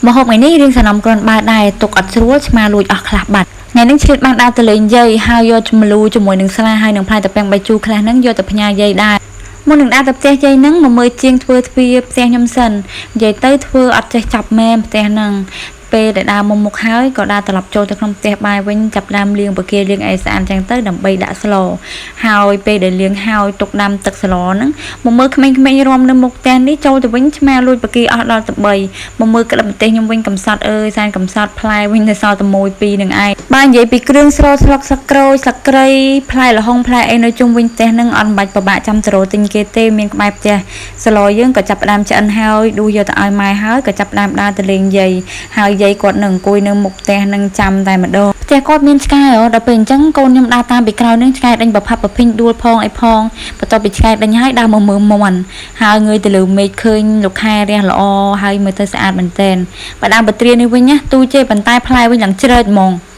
មកហូបថ្ងៃនេះរៀងសំណំគ្រាន់បើដែរទុកអត់ស្រួលឆ្មាលួចអស់ខ្លះបាត់ថ្ងៃនេះឆ្លៀតបានដើរទៅលេងយាយហើយយកម្លូជាមួយនឹងស្លាហើយនឹងផ្លែតាពាំងបាយជូរខ្លះហ្នឹងយកទៅផ្ញើយាយដែរមុននឹងដើរទៅផ្ទះយាយហ្នឹងមកមើលជាងធ្វើទ្វារផ្ទះខ្ញុំសិននិយាយទៅធ្វើអត់ចេះចាប់មែនផ្ទះហ្នឹងពេលដែលដើរមុំមុខហើយក៏ដើរត្រឡប់ចូលទៅក្នុងផ្ទះបាយវិញចាប់ដើមលាងបកាលាងអីស្អាតចឹងទៅដើម្បីដាក់ស្លហើយពេលដែលលាងហើយទុកដាំទឹកស្លហ្នឹងមកមើលក្មេងៗរាំនៅមុខផ្ទះនេះចូលទៅវិញឆ្មាលួចបកាអស់ដល់ទៅ3មកមើលក្តិបម្ទេសខ្ញុំវិញកំសត់អើយសែនកំសត់ផ្លែវិញនៅសល់តែមួយពីរនឹងឯងបើនិយាយពីគ្រឿងស្លស្លឹកស្លឹកក្រូចស្លឹកគ្រៃផ្លែល្ហុងផ្លែអីនៅជុំវិញផ្ទះហ្នឹងអត់បាច់ពិបាកចាំទៅរកទិញគេទេមានក្បែរផ្ទះស្លយើងក៏ចាប់ផ្ដើមឆ្អិនហើយដួសយកទៅឲ្យម៉ែហើយក៏ចាប់ផ្ដើមដើរទៅលេងយាយហើយយាយគាត់នឹងអង្គុយនៅមុខផ្ទះនឹងចាំតែម្ដងផ្ទះគាត់មានឆ្កែហ៎ដល់ពេលអញ្ចឹងកូនខ្ញុំដើរតាមពីក្រោយនឹងឆ្កែដេញប្រផាប់ប្រភីងដួលផងអីផងបន្ទាប់ពីឆ្កែដេញហើយដើរមកមើលមាន់ហើយងើយទៅលើមេឃឃើញលោកខែរះល្អហើយមើលទៅស្អាតមែនទែនបើដើមបត្រានេះវិញណាទូជេប៉ុន្តែផ្លែវិញឡើងជ្រើចហ្មង។